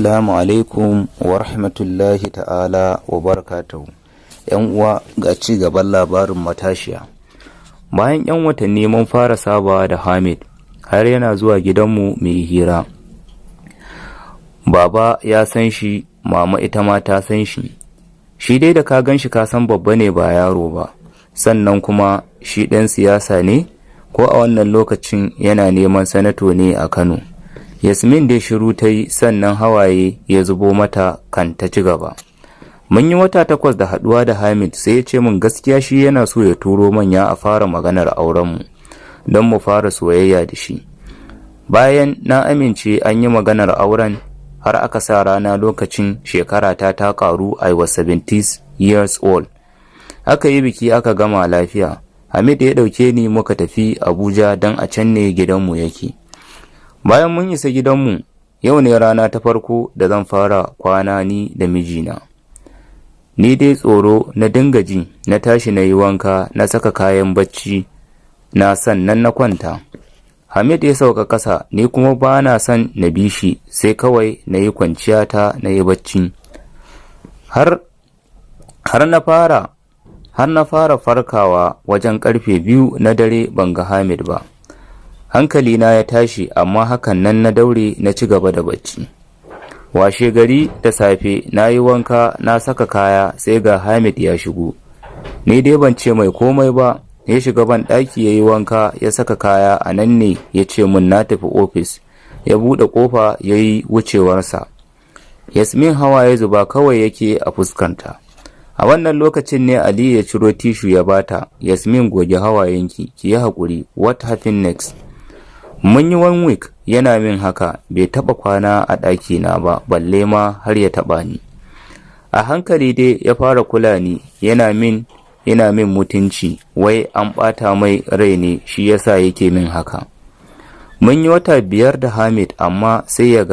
Assalamu alaikum wa rahmatullahi ta'ala wa barakatuhu. ‘Yan uwa, ga ci gaban labarin matashiya. Bayan ‘yan watanni mun fara sabawa da Hamid, har yana zuwa gidanmu mu yi hira. Baba ya san shi, mama ita ma ta san shi. Shi dai da ka gan shi ka san babba ne, ba yaro ba. Sannan kuma shi ɗan siyasa ne, ko a wannan lokacin yana neman sanato ne a Kano. Yasmin dai shiru ta yi, sannan hawaye ya zubo mata kan ta ci gaba. Mun yi wata 8 da haɗuwa da Hamid, sai ya ce min gaskiya shi yana so ya turo manya a fara maganar aurenmu don mu fara soyayya da shi. Bayan na amince, an yi maganar auren har aka sa rana. Lokacin shekarata ta karu, I was 17 years old. Aka yi biki, aka gama lafiya. Hamid ya ɗauke ni muka tafi Abuja don a can ne gidanmu yake. Bayan mun isa gidanmu, yau ne rana ta farko da zan fara kwana ni da mijina. Ni dai tsoro na dinga ji. Na tashi na yi wanka, na saka kayan bacci na, sannan na kwanta. Hamid ya sauka ƙasa, ni kuma ba na son na bi shi, sai kawai na yi kwanciyata na yi bacci. Har na fara farkawa wajen karfe 2 na dare, ban ga Hamid ba. Hankalina ya tashi, amma hakan nan na daure na ci gaba da bacci. Washe gari da safe na yi wanka, na saka kaya, sai ga Hamid ya shigo. Ni dai ban ce mai komai ba. Ya shiga ban ɗaki ya yi wanka, ya saka kaya. A nan ne ya ce mun, "Na tafi ofis." Ya buɗe ƙofa ya yi wucewarsa. Yasmin hawaye zuba kawai yake a fuskanta. A wannan lokacin ne Ali ya ciro tissue ya bata. "Yasmin, goge hawayenki, ki yi haƙuri." What happened next? Mun yi one week yana min haka, bai taɓa kwana a ɗakina ba, balle ma har ya taɓa ni. A hankali dai ya fara kula ni, yana min mutunci, wai an ɓata mai rai ne shi yasa yake min haka. Mun yi wata 5 da Hamid, amma sai ya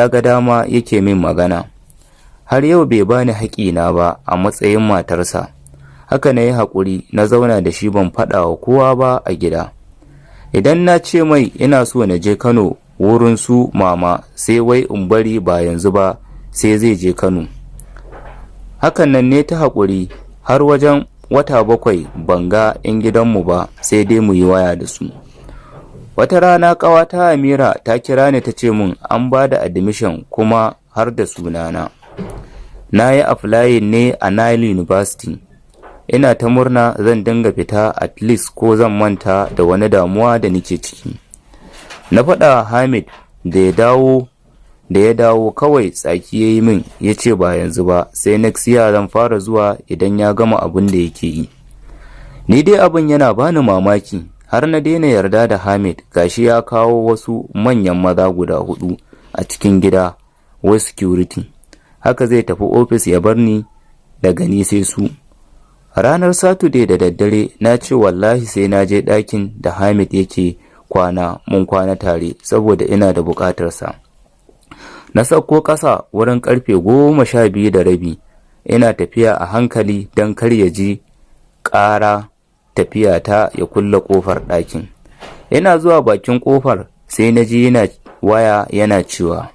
ga dama yake min magana. Har yau bai bani haƙina ba a matsayin matarsa. Haka na yi haƙuri na zauna da shi, ban faɗa wa kowa ba a gida. Idan na ce mai ina so na je Kano wurin su mama, sai wai in bari, ba yanzu ba, sai zai je Kano. Hakan nan ne ta haƙuri har wajen wata 7 ban ga 'yan gidanmu ba, sai dai mu yi waya da su. Wata rana ƙawata Amira ta kira ni, ta ce mun an ba da admission, kuma har da sunana. Na yi applying ne a Nile University. Ina ta murna zan dinga fita, at least ko zan manta da wani damuwa da nake ciki. Na faɗa Hamid da ya dawo, kawai tsaki ya yi min, ya ce ba yanzu ba, sai next year zan fara zuwa idan ya gama abin da yake yi. Ni dai abin yana bani mamaki, har na daina yarda da Hamid. Gashi ya kawo wasu manyan maza guda hudu a cikin gida, wai security. Haka zai tafi ofis ya bar ni daga ni sai su. Ranar Saturday da daddare na ce wallahi sai na je ɗakin da Hamid yake kwana, mun kwana tare, saboda ina da buƙatarsa. Na sauko ƙasa wurin karfe 12:30, ina tafiya a hankali don kar ya ji ƙara tafiyata ya kulle ƙofar ɗakin. Ina zuwa bakin ƙofar sai na ji yana waya, yana cewa,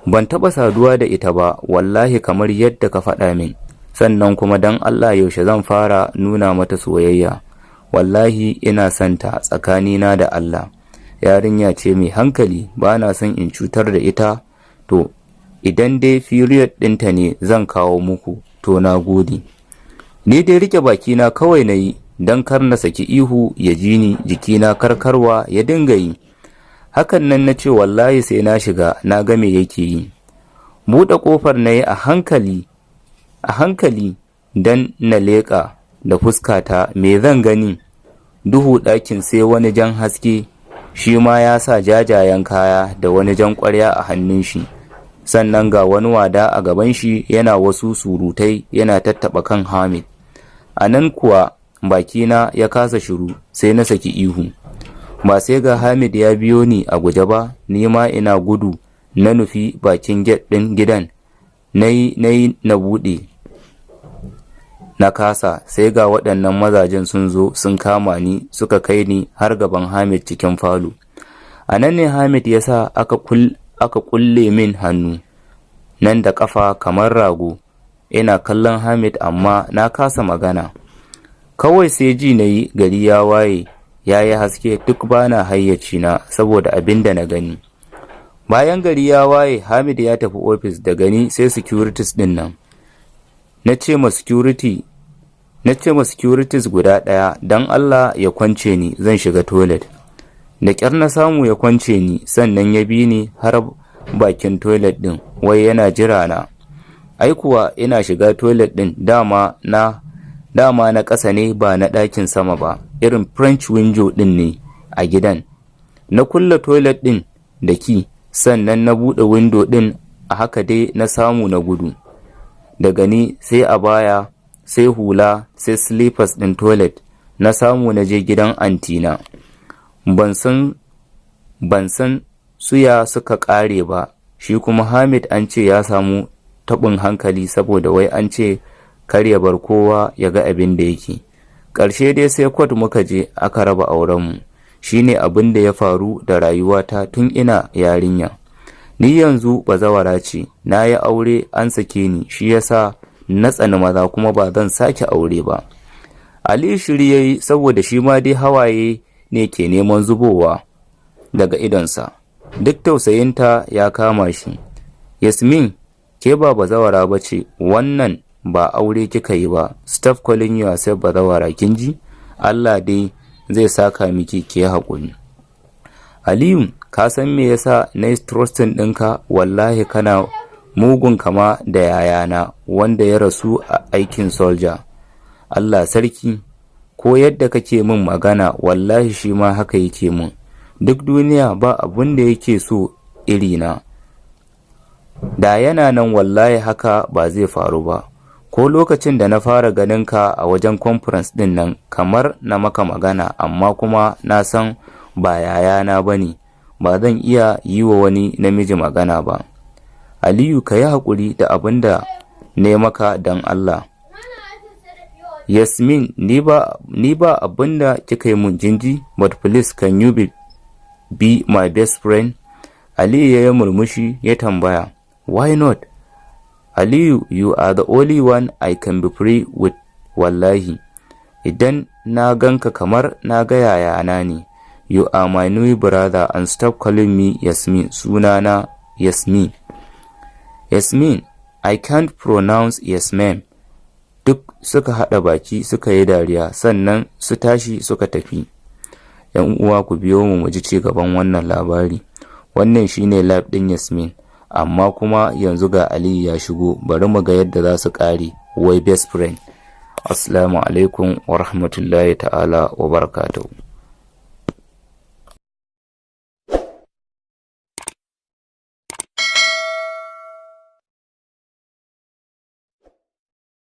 "Ban taɓa saduwa da ita ba wallahi, kamar yadda ka faɗa min. Sannan kuma don Allah yaushe zan fara nuna mata soyayya? Wallahi ina santa tsakanina da Allah. Yarinya ce mai hankali, ba na son in cutar da ita. To, idan dai period ɗinta ne zan kawo muku. To, na gode." Ni dai rike bakina kawai na yi don kar na saki ihu ya ji ni. Jikina karkarwa ya dinga yi. Hakan nan na ce wallahi sai na shiga na ga me yake yi. Buɗe ƙofar na yi a hankali a hankali don na leƙa da fuskata. Me zan gani? Duhu ɗakin, sai wani jan haske. Shi ma ya sa jajayen kaya da wani jan ƙwarya a hannun shi, sannan ga wani wada a gaban shi, yana wasu surutai, yana tattaɓa kan Hamid. A nan kuwa bakina ya kasa shiru, sai na saki ihu. Ba sai ga Hamid ya biyo ni a guje ba, ni ma ina gudu na nufi bakin gate ɗin gidan. Na yi na yi na buɗe, na kasa. Sai ga waɗannan mazajen sun zo sun kama ni, suka kai ni har gaban Hamid cikin falo. A nan ne Hamid ya sa aka kulle min hannu. Nan da ƙafa kamar rago. Ina kallon Hamid amma na kasa magana. Kawai sai ji na yi gari ya waye, ya yi haske, duk bana hayyacina saboda abin da na gani. Bayan gari ya waye, Hamid ya tafi ofis, da gani sai securities ɗin nan. Na ce ma securities guda ɗaya don Allah ya kwance ni, zan shiga toilet. Da ƙyar na samu ya kwance ni, sannan ya bi ni har bakin toilet ɗin, wai yana jira na. Ai kuwa ina shiga toilet ɗin, dama na ƙasa ne, ba na ɗakin sama ba, irin French window ɗin ne a gidan. Na kulle toilet ɗin da key, sannan na buɗe window ɗin. A haka dai na samu na gudu. Daga ni sai abaya, sai hula, sai slippers ɗin toilet, na samu na je gidan antina. Ban san suya suka ƙare ba. Shi kuma Hamid an ce ya samu taɓin hankali, saboda wai an ce kar ya bar kowa ya ga abin da yake. Ƙarshe dai sai court muka je aka raba aurenmu. Shi ne abin da ya faru da rayuwata tun ina yarinya. Ni yanzu bazawara ce, na yi aure an sake ni, shi yasa na tsani maza kuma ba zan sake aure ba. Aliyu shiru ya yi, saboda shi ma dai hawaye ne ke neman zubowa daga idonsa. Duk tausayinta ya kama shi. Yasmin, ke ba bazawara ba ce, wannan ba aure kika yi ba. Stop calling yourself bazawara, kin ji? Allah dai zai saka miki, ke haƙuri. Aliyu, ka san me yasa na yi trusting ɗinka? Wallahi kana mugun kama da yayana wanda ya rasu a aikin soldier. Allah sarki, ko yadda kake min magana, wallahi shi ma haka yake min. Duk duniya ba abun da yake so irina. Da yana nan, wallahi haka ba zai faru ba. Ko lokacin da na fara ganin ka a wajen conference ɗin nan, kamar na maka magana, amma kuma na san ba yayana ba ne, ba zan iya yi wa wani namiji magana ba. Aliyu, ka yi haƙuri da abin da na maka don Allah. Yasmin, ni ba abin da kika yi mun jinji, but please, can you be my best friend? Aliyu ya yi murmushi ya tambaya, "Why not?" Aliyu, you are the only one I can be free with, wallahi. Idan na ganka kamar na ga yayana ne. You are my new brother and stop calling me Yasmin. Sunana Yasmin. Yasmin, I can't pronounce Yasmin. Duk suka haɗa baki suka yi dariya, sannan su tashi suka tafi. ‘Yan uwa, ku biyo mu mu ji ci gaban wannan labari. Wannan shine life ɗin Yasmin. Amma kuma yanzu ga Aliyu ya shigo, bari mu ga yadda za su ƙare, wai best friend. Assalamu alaikum wa rahmatullahi ta'ala wa barakatuhu.